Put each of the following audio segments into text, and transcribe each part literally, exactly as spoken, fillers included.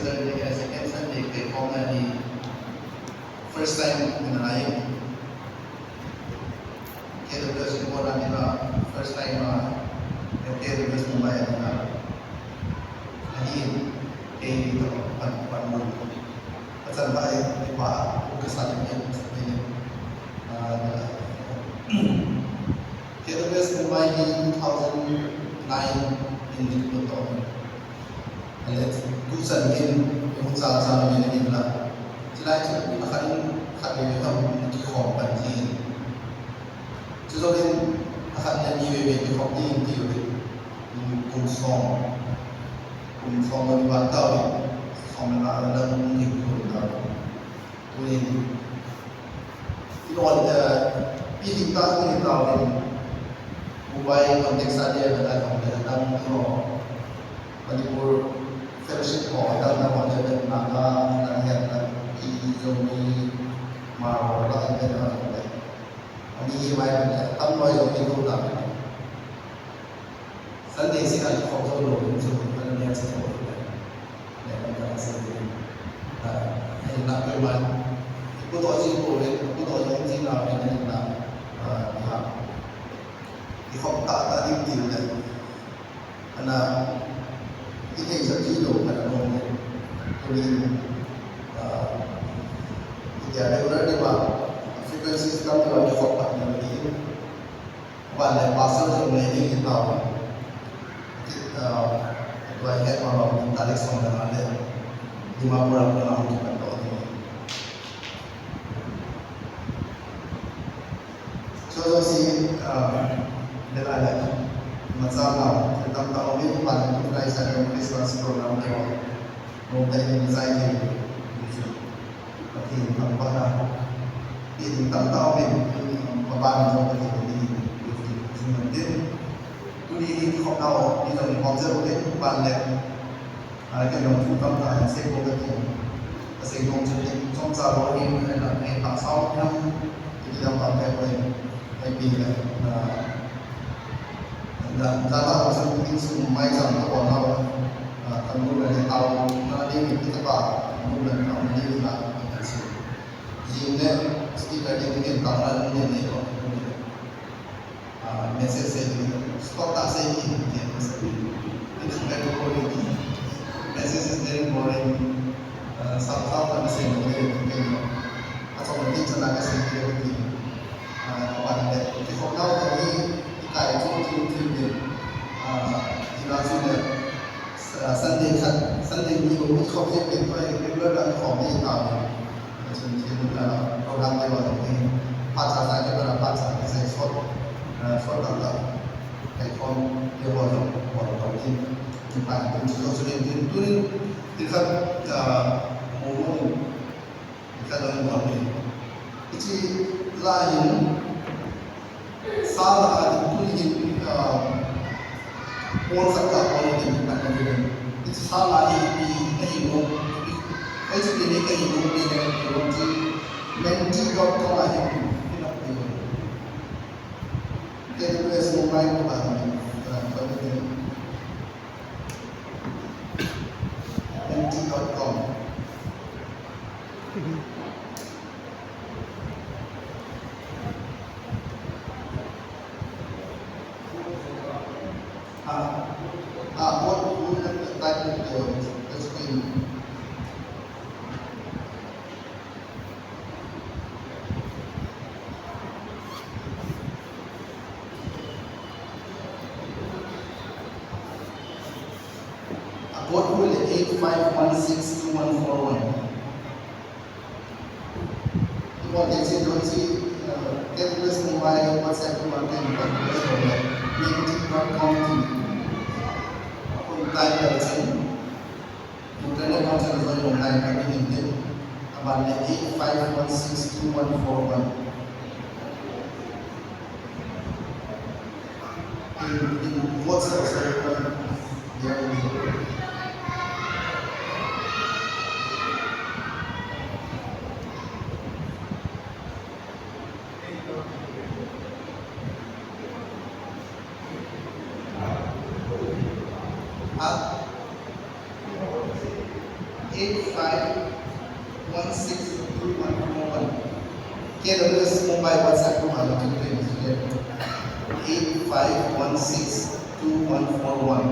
Second Sunday kei khom na ni first time ni na lai. K W S ko na ni na first time na K W S Mumbai na. Ani kei ni to pan pan mo. Pasan ba e pa ko ka sa ni ni. Ah, K W S Mumbai hi two thousand nine in Diplu to. Ale, tuchan hin, hung cha cha min hin la. Chilai chu, akhat in, khat ve ve tam, kikhom pan ji. Chu jong in, akhat le ni ve ve kikhom ti in ti ve. Kum som. Kum som le van tau. Som le nga le kum ni kum tau. Tunin, ino, eh, pi ding ta, pi ding ta, pi ding. Mumbai context a dia, kata kong dia, dang, ino, Manipur fellowship ko, dang, dang, dang, dang, Naga, dang, dang, dang, pi, Zomi, Maro, dang, dang, dang, dang, dang. Ani hi mai, dang, dang, dang, dang, dang, dang. Sunday sih a kikhom jou lou, chu, kan nia chu, le kan ka Sunday. Ah, ai na pe man. Ku to ji ko le, ku to jong ji na le, na, ah, ha. Kikhom ta ta ding ti le. Ana, kithei sa ji lou, kan no le. Ku ni, ah, kitia regular ni ba, frequencies tam to kikhom ta ni. Ban le pastor jong nei ding hi tao. Ti, ah, tua het ma lo, tarik som le nga le Dimapur a kona hung kipan to ding. Chu chu si, ah, le la le, ma cha ma, tam ta o ni ban le tu lai sa Christmas program le. Lungtah in zai thei, Pathen thangvahna, Pathen thangvahna, Pathen thangvahna, tuni hi kikhopna ho, mi jong kikhom jeh uvin, ban le, ah, ken jong thu tamtah hin sei pou kati. Kasei nom chu, chomcha lou hin, eh, na, eh, tak sao hin, iti dang tam kei uvin, eh, pi le, ah, Data ho chu insung maicham ka bol nau, ah, kan movement hi tao na ding, kita pa movement tao na ding na kan si. Jing le speaker ding kin tao na ding nei ko. Ah, message sei ding, stop ta sei ding, ken message ding. It's very boring. Message is very boring. Ah, sao sao kan sei ding, ken. Achom ding chana ka sei ding. Ah, aban le, kikhopna ho hi, ikai chu, chu, chu, chu, ah, ina chu le, ah, Sunday khat, Sunday ni ko kikhop je pen ko, regular kan khom ni ta. Chun, chun, ah, program te lo ni, phat cha cha ke para phat cha ke sai sot, ah, sot ta ta. Kai khom, ye ho lo, ho lo ni. Ni pa, ni chu, chu, ni, ni, tu ni, ni khat, ah, mo, mo, Ka dong bol ni. Hiche la hin, sa la a ding tuni hin, ah, Paul khat ka Paul ni ding ka na ding. Hiche sa la hi, hi, kahin nom, hiche ni kahin nom ni le, hi nom chi, menti dot com a hin, hi na pi. K W S Mumbai ko ba ni, ah, ko ni ding. N T dot com. Ah, ah, what would the title of the screen? A code ku le eight five one six two one four one. Ipo text in doh chi, uh, K W S Mumbai WhatsApp group a ten dot com ti. Akon type le chin. Internet connection zoi lou nai ka ni hin tin. Aban le eight five one six two one four one. In, in WhatsApp, sorry, one. Yeah, yeah. Ah. Eight one six two one four one. K W S Mumbai WhatsApp group a login to instead. Eight five one six two one four one.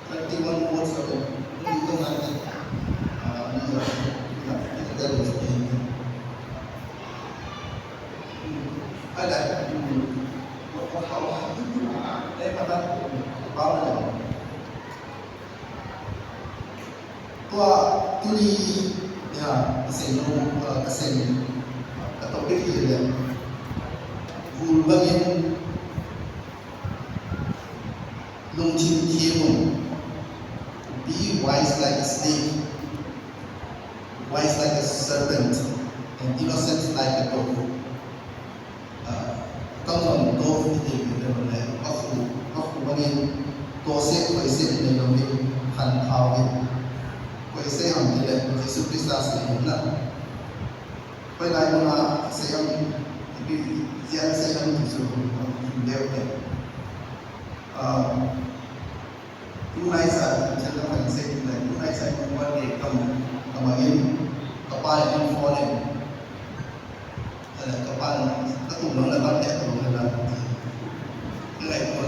Thirty-one votes for them. Ito nga ni, ah, ni, ni, ni, ni, ni, Ada. Eh, mata. Tua, tuni, ya, kasei nom, ah, kasei, ka topic hi le. Vul bangin Lungthim them un. Be wise like a snake, wise like a serpent, and innocent like a dove. Ah, tang jong dove iti pi te le, vakhu, vakhu bangin, tohse, khoise nei louvin, khanthau vin. Khoise ham ti le, Jesu Christa sei hin na. Hoilai mun a sei ham, ipi jeh a sei ham ti chu, deu te. Ah, tunai sa, thil dang kan sei tunai, tunai sa, kum wan ni kam, kam a in, kapa in phone in. Ala, kapa in, katu nang na tam te, katu nang na. Ngai ko,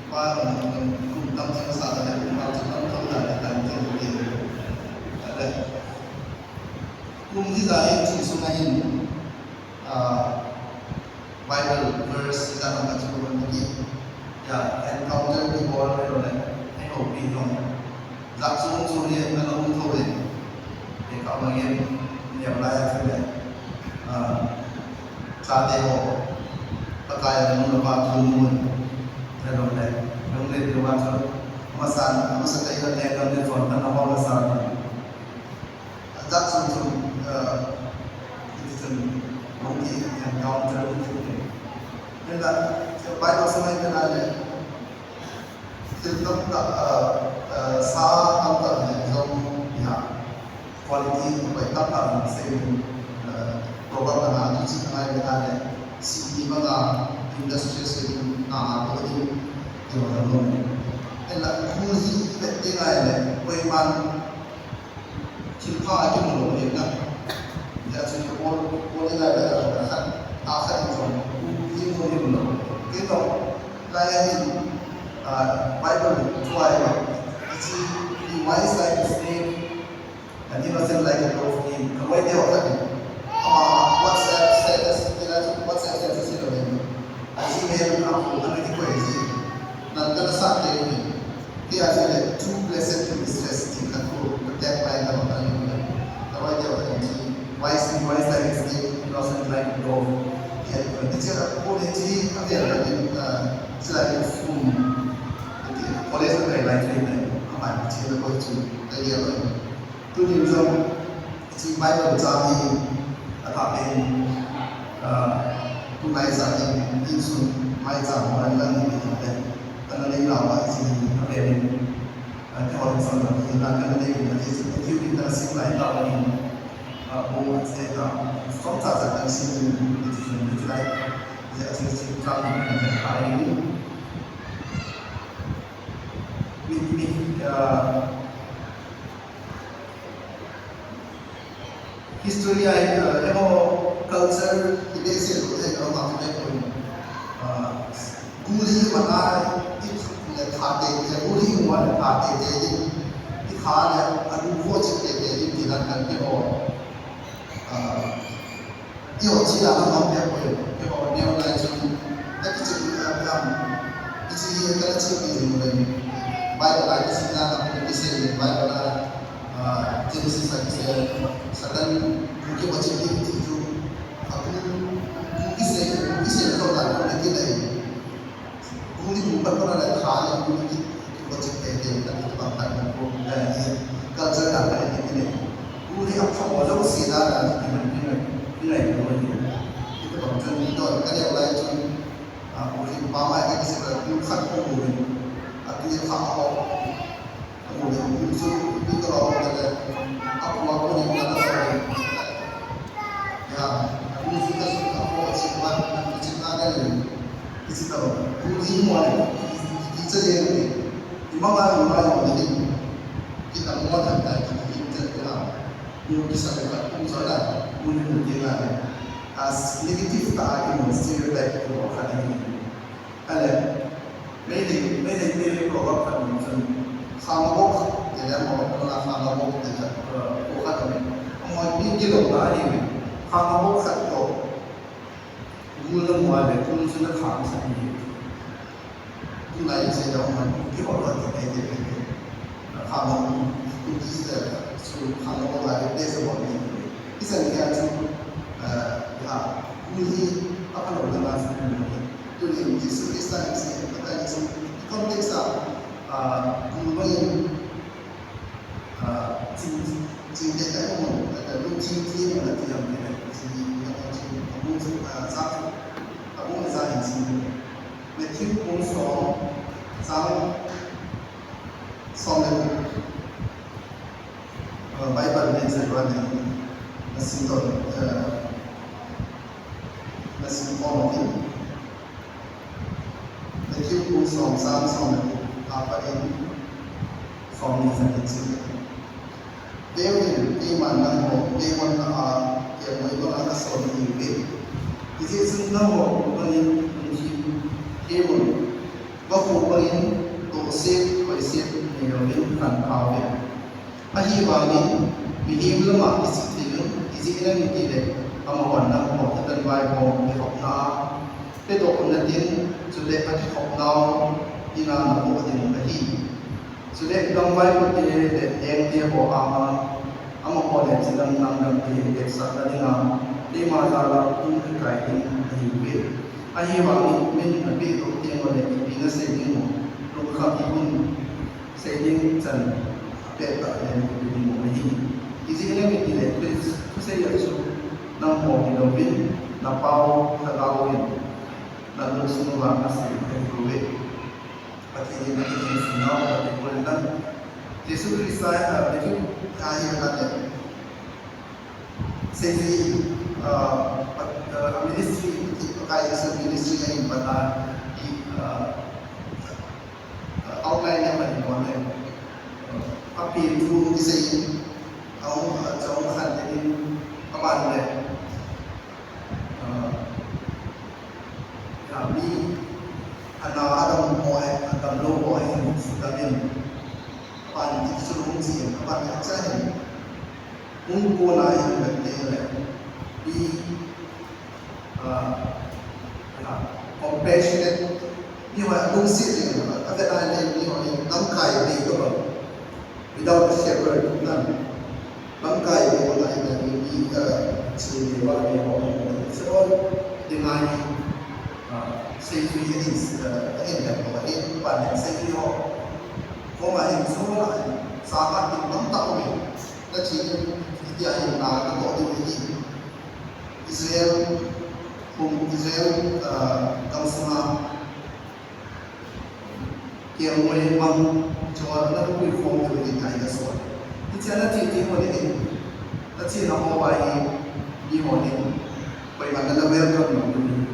pa, kum tam thil sa, kum tam thil sa, kum tam thil sa. Ala. Kum hi za in, thil sung a in, ah, Bible verse hi za in, katu nang na. Ya, encounter ni bol ni lo le, ni ho pi lo. Jat chom chom hi ana um tho e. Te ka ma ngen, ni am lai a chu le. Ah, chate ho. Pakai a nu le pa thu mun. Ni lo le. Nung le tu ma chu. Masa, masa tai ka le ka le chon ta na ho masa. Jat chom chom, ah, iti chun, hung ki encounter hung ki. Hinla, Bible sung a i vet a le, thil tamtah, ah, ah, sa tamtah le jong, ya, quality, koi tamtah jong sei, ah, Proverb na, tu chi na i vet a le, si ni ma na, industrious na, to ni, to na lo. Hinla, hung ki vet ding a le, koiman, Thil pha a kimu lou ahi na. Hijeh chun Paul, Paul in lai lai a khat, a khat in jong, kimu him lou. Kei jong, lai a hin, ah, Bible thu a hin, hiche, be wise like a snake, and innocent like a dove in, ka loi deu khat in. Ama WhatsApp status, kei lai chun WhatsApp status hi lou hin. Aji mel a ko ana kikoi ji. Nang kana sa te ni. Tia ji le too blessed to be stressed ti khat ko protect pai ta ba ni le. Tawai tia ka ji. Wise in wise like a snake, innocent like a dove. Tia ko ni tia ko ni ji a tia ka ni, ah, sila ni sum. Tia college ka kai lai ji le. Ama ji le ko ji. Ka tia ko. Tunin jong, hiche Bible chang hi, athah in, ah, tunai sa in, insung, maicham, mailang in, in, in, kana nei nau a, hiche hi, avel in, ah, keiho insung, in, in, kana nei in, hiche, hiche, in, kana sim lai tau in, ah, bu, hiche, ah, som cha cha kana sim in, hiche, hiche, hiche lai, hiche, hiche, hiche, chang in, in, in, in, mi, mi, ah, History a, eh, eiho culture, i basic, eh, eiho Ana i le tha teitei, u hi mu a le tha teitei ding. I tha le a lu vo chik teitei ding ti dan kan ti ho. Ah, i ho chi la na ma pe ko i ho neo lai chu. A ki chi a pe am. I chi hi ka chi ni ni le. Bible lai ki chi na na ki sei ni Bible la. Ah, Genesis a ki sei. Satan ki ho chi ki chi chu. A ku ki sei ki sei ko la na ki dai. Bung ni bung pat pat a le tha le bung ni ki, ki ko chik teitei ka ti bang kan ko, eh, culture dan ka ni ni. Bung ni a pha mo jong si da da ki man ni ni ni ni ko ni. Ki ko bang chun ni to ka le lai chun, ah, bung ni pa mai ka ki se ka bung khat ko bung ni. A ki tha ko. Amu le, amu chu, amu ka lo ka le, amu a ko ni ka le. Ya, amu chu ka su ka ko chi wa, amu chi ka le. Isi ka lo, amu ni mo le, ki cha le ni. Ima ma, ima ma ni. Ki ta mo ta ta ki ki cha le la. Amu ki sa le ka, amu sa la, amu ni mo ti la le. As negative ta ki mo stereotype ko ka ni. Ale, Meitei, Meitei te proverb khat um chun, khangabok, tile mo, kona khangabok, tile, uh, ko khat um. Amo, mi kilou ta ahi, khangabok khat toh, gul na mu a le, gul chu na khang sah ahi. Tulai in sei dau ma, ki hol lo ti te te te. Khangabok, gul chu, chu khangabok la, te se bol ni. Isan ni a chu, uh, ha, gul hi, a khalo na ma chu, Tunin Jesu Christa in sei, Pakai in sei, context a, ah, bul bangin, ah, ching, ching te kai mo, ah, lungthim thim na ti am te, ching, ching, ah, sa, abung sa in sei. Matthew bung som, chang som le, ah, Bible nin sei ba ni, na sim to, ah, na sim to mo ni. Matthew bung som chang som le gup a pat in som ni chan in sim. Veuvin, keiman nangho meihonna a kelngoi banga kasol nahiuve. Hijeh chun nangho bangin lungthim them un. Vakhu bangin tohset, khoiset neilouvin khankhao uvin. Ahivangin, mihem lama kichih thei un, ijeh inem itile, amahon nangho thutan vaihom pekhopna a, pedoh un natin, chule akikhopnau ina napoh ding ahi. Chule gamvaipote le lengte ho anga, amaho le chidam namdamte vetsahna dinga, keima jala hung kikai ding ahiuve. Ahivangin, min napehdoh tengule ipi nasei ding u, lungkham hih un. Sei ding chan, apet tah le, ipi ding u ahi. Ijeh inem itile, thusei a chu, nangho hilouvin, napau, lhagao vin, nalungsung uva asei ahiuve. Pathen in akithopi nau, Pathen in, Jesu Christa, ah, Matthew, ah, hi, ah, te. Seiji, ah, pat, ah, ministry, Pakai Jesu ministry ahin pat a, i, ah, ah, outline a pat mo le. Ah, apen thu kisei, ah, ah, chong khat le in, aban le. Ah, ya, mi, ana adam ho, adam lou ho, hin, sudam in. Aban in, kisulung chin, aban in, acha hin. Hung kona hin vette le, mi, ah, ah, compassionate, miho alungset jing, avet a le miho hi lamkai bei to bang. Without a shepherd, na. Lamkai bei to na hin le mi, ah, chi le va le ho, so all the money, ah, seijui ahin, ah, ahin le ho, ahin pan le seijui ho. Koma hin so la, sa ma tin lam ta ho. Nachi, itia hin na, natoh ding ahi. Israel, kum Israel, ah, gamsunga, kelngoi bang, chunga napui form ding ahi kasol. Hichea nachi ti ho le hin, nachi na ho va hi, mi ho le, koiman na welcome nom ding.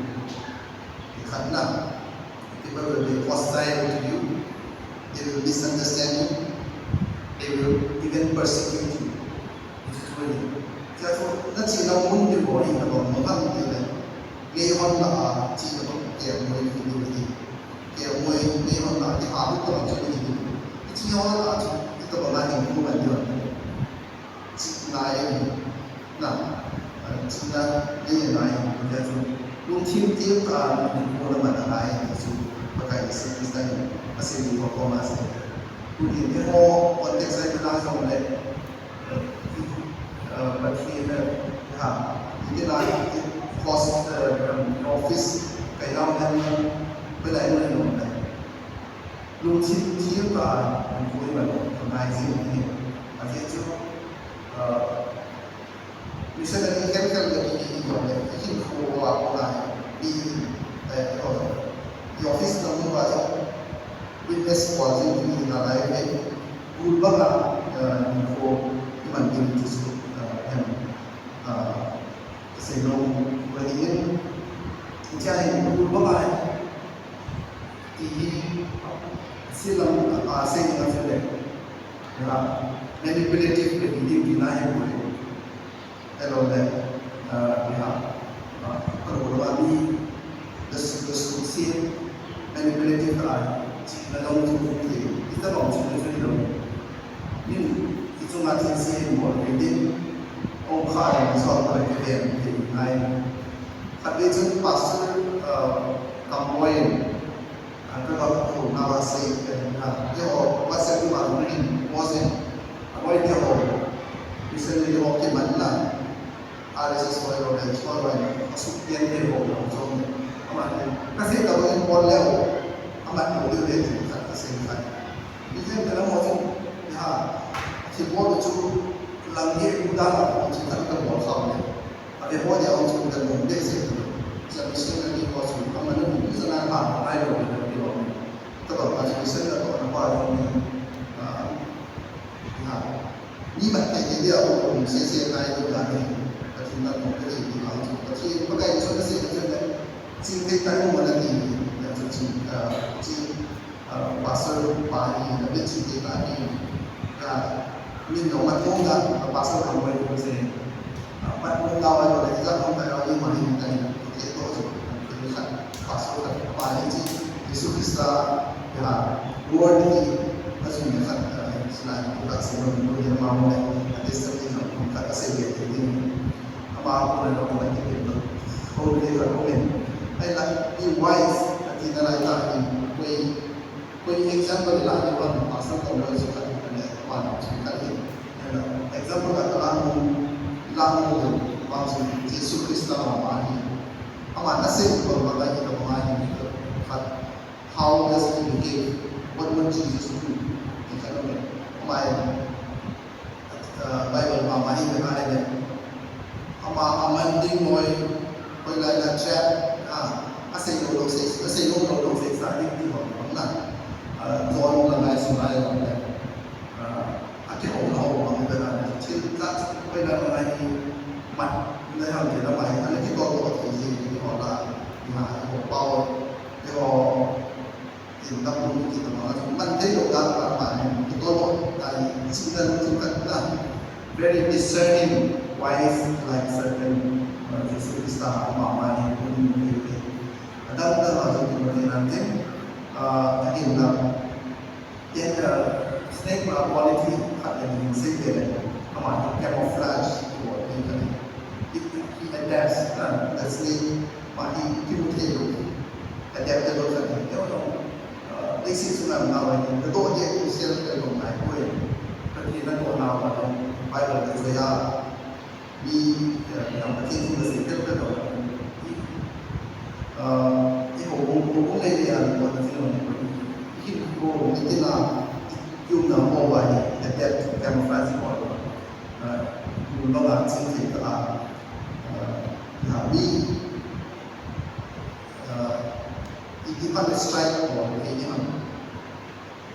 Khatna, people will be hostile to you, they will misunderstand you, they will even persecute you. Hichu chu ahi. Chuche chu nachihna mun ding bou hi nabang mong ham tile, meihonna a chihna bang kelngoi ding ahi. Kei mui, mei hon na, ti ha, ti to, chu ni. Ti hon na, chu, ti to, ba na, ni, ku, ma, ni, hon. Chi, na, e, na, a, chi, na, ni, na, e, ni, chu. Lungthim, ti, ta, ni, ku, na, ma, na, na, e, chu. Pakai, Jesu Krista, ni, a, si, ni, ko, ko, ma, si. Ku, ni, ni, ho, context, ai, na, so, le. Pathen, ha, iti na, host, office, kailam hen, belai mun lom le. Lungthim thim tah in koi man, ngai jing hi. Ajeh chu, missionary khen khen le ki hi jong le, hinkho a ko nai, mi, eh, office na mun ba jong, witness bol jing hi na lai ve. Bul banga, eh, hinkho iman ding ti chu, eh, hem, eh, kasei nom ahi in. Hiche hi bul banga ti hi, silam, ah, sei ding a chu le, eh, manipulative ka hi ding tina hi bul. Hello there. Uh, yeah. Uh, hello, hello, ami, the, the succeed manipulative eye. China long chu ti, ita long chu ni lo. Min, ichunga ti si mo, reading, ong kha, so, ko, ke, ke, ke, nai. Khat ve chun pastor, uh, Kamboi, An ka ba ko na ba sei, eh, na, eiho, WhatsApp ma rin, mo sei. Aboi eiho, recently eiho kiman na, R S S hoi lo le, hoi lo, asuk pian eiho, lo, so, ama, ka sei ta ba in bol le, ama, lo, le, le, ka, ka sei ka. Ni jen ka na mo sei, ha, ki bol chu, lang ye, ku da la, chu ka, ka bol sa le. Ave ho dia hung chu kan hung behseh tu. Cha missionary ho chu aman a hung chu na ha ngai lo ni lo. Tabang a chu mission na ko na pa lo ni. Ah, ha. Ni ma te te dia hung hung se se ngai lo da ni. Pathen na ko te ni ha chu. Pathen pa kai chu na se na chu na. Ching te tai mo na ni. Ya chu ching, ah, ching ah, pastor pa hi, na bit chi te ta hi, ah, min no mat mong da, ah, pastor kan wai ko se, ah, mat mong da wai ko le, ja mong da wai ma hi ta hi, te to so, te khat, pastor khat pa hi chi, Jesu Krista, ya, word hi, a jun ya khat, ah, sila, ka se no, no, ya ma mo le, a testimony no, ka se ye te ni, ama ko le, no, ko le, te to, ko le, ka ko le, ai la, be wise, a ti na lai ta hi, ko Koi example la ni wan pastor ko lo chu khat ni wan chu khat ni. Example la la mu la mu wa chu Jesu Krista ma ma ni. Ama na se ko ma la ni ko ma ni ko khat. How does he behave? What would Jesus do? Ni khat ni. Ama Ah, Bible ma ma hi ve ka le. Ama, aman ding moi, koi lai na chat, ah, asei lo lo sei, asei lo lo lo sei sa ding ti ho, na. Ah, John la ngai su ngai lo le. Ah, a ki ho lo ho ma ve na le. Thil ta, koi lai na ngai ni mat, na ha le na mai, ana ki to to ti ji ni ho la. Na, ho pao, ho In the moon, in the moon, man thei lo dan pa pa ni, to to lo, tai, signal to kat na. Very discerning, wise like serpent, uh, Jesu Krista ama ma ni, kuni mo ni. Adam da ma jo kuni nan thei, uh, again na. Then, uh, snake ma quality khat le ni sei le, ama ni camouflage, ko ni kan. It, he adapts, uh, the snake, ma ni ki mo thei lo. Adaptable khat ni, uh, Leiset chunga nau ahi, nadoh dia tu sel tel dong nai poi. Pathen nadoh nau ahi, Bible ka joi a. Mi, eh, mi ang Pathen thu ka sei tel tel dong. Eh, i ho bung, ho bung lei lei a, ko na jin dong. Hi ko, mi tina, ki um na mo ba ni, adapt, camouflage ko. Eh, mi ba ba, ching ching ka, eh, na mi, Uh, iti pan strike ko, iti man.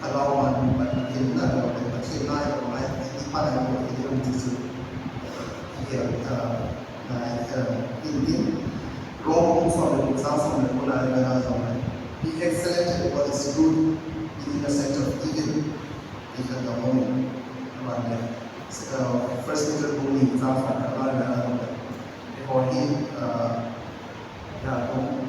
Kalau man, man, man, na, man, man, na, iti pan ko, iti man, iti, uh, na, uh, in, in. Rome, kung sa, kung sa, sa, kung na, na, na, na, be excellent at what is good, be innocent of evil. Iti kan ka mo, man, uh, First Peter, kung ni, sa, sa, na, na, na, na, na. Iti ko, hi, uh, ya, kung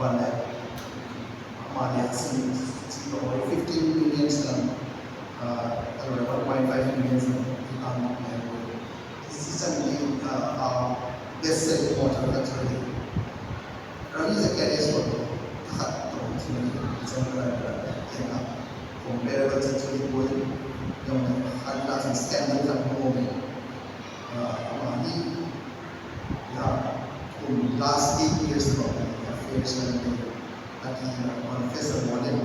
Ban le, ama le si, si to fifteen million lang, ah, alo one point five million lang, kita mo le. Si sang ni, ah, ah, best selling author ka choi. Ravi Zacharias ko, khat to, si ni, example la, kena, comparable sa choi ko, yung khat na sa standard sa mo. Ah, ama hi, ya, kum last eight years ago, affairs and the, at the, uh, confess the warning,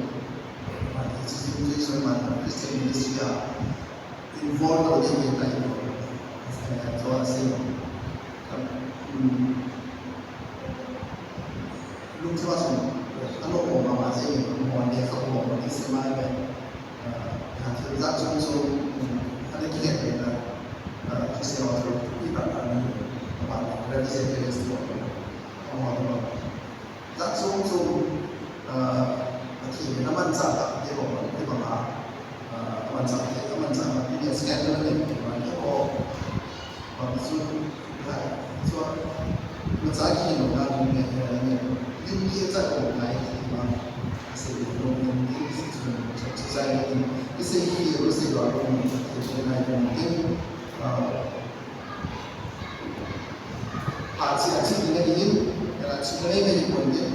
uh, the situation man, Christian ministry, uh, involved in the time, uh, so I say, um, lungthim a sung, ano ko ma ma se, mo ne kha ko mo ni se ma be. Ah, thil jat chom chom, ah, ana kihet na, ah, Christian author ipi ipi ni, ah, represent the rest of, ah, jat chom chom, ah, Pathen in amanchah tah te ho, te bang a, ah, amanchah te, amanchah tah te, scandal te, te bang a, te ho, bang chu, Chua, macha kihin lou na ding ne, ne, lim li cha ko ngai ti ma. Sei lou lim li si chun, chua, chua, chua, i sei hi, lou sei lou, lou, ti ngai ko ding. Ah, a chi, a chi ding ngai ding, a chi ngai ngai ko ding.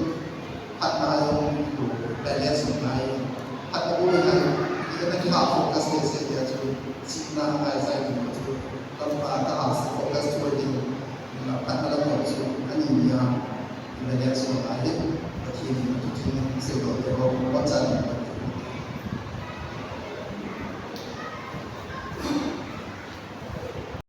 Phatna jong tu, balance ngai. Phatna bu ngai. Ina ki ha focus le se ya chu, china ngai sai tu chu. Tam pa ta ha focus tu ni. Na phatna la ko chu, ani ni ya. Balance ngai. Pathen ni tu tin se do te ko, ko cha ni.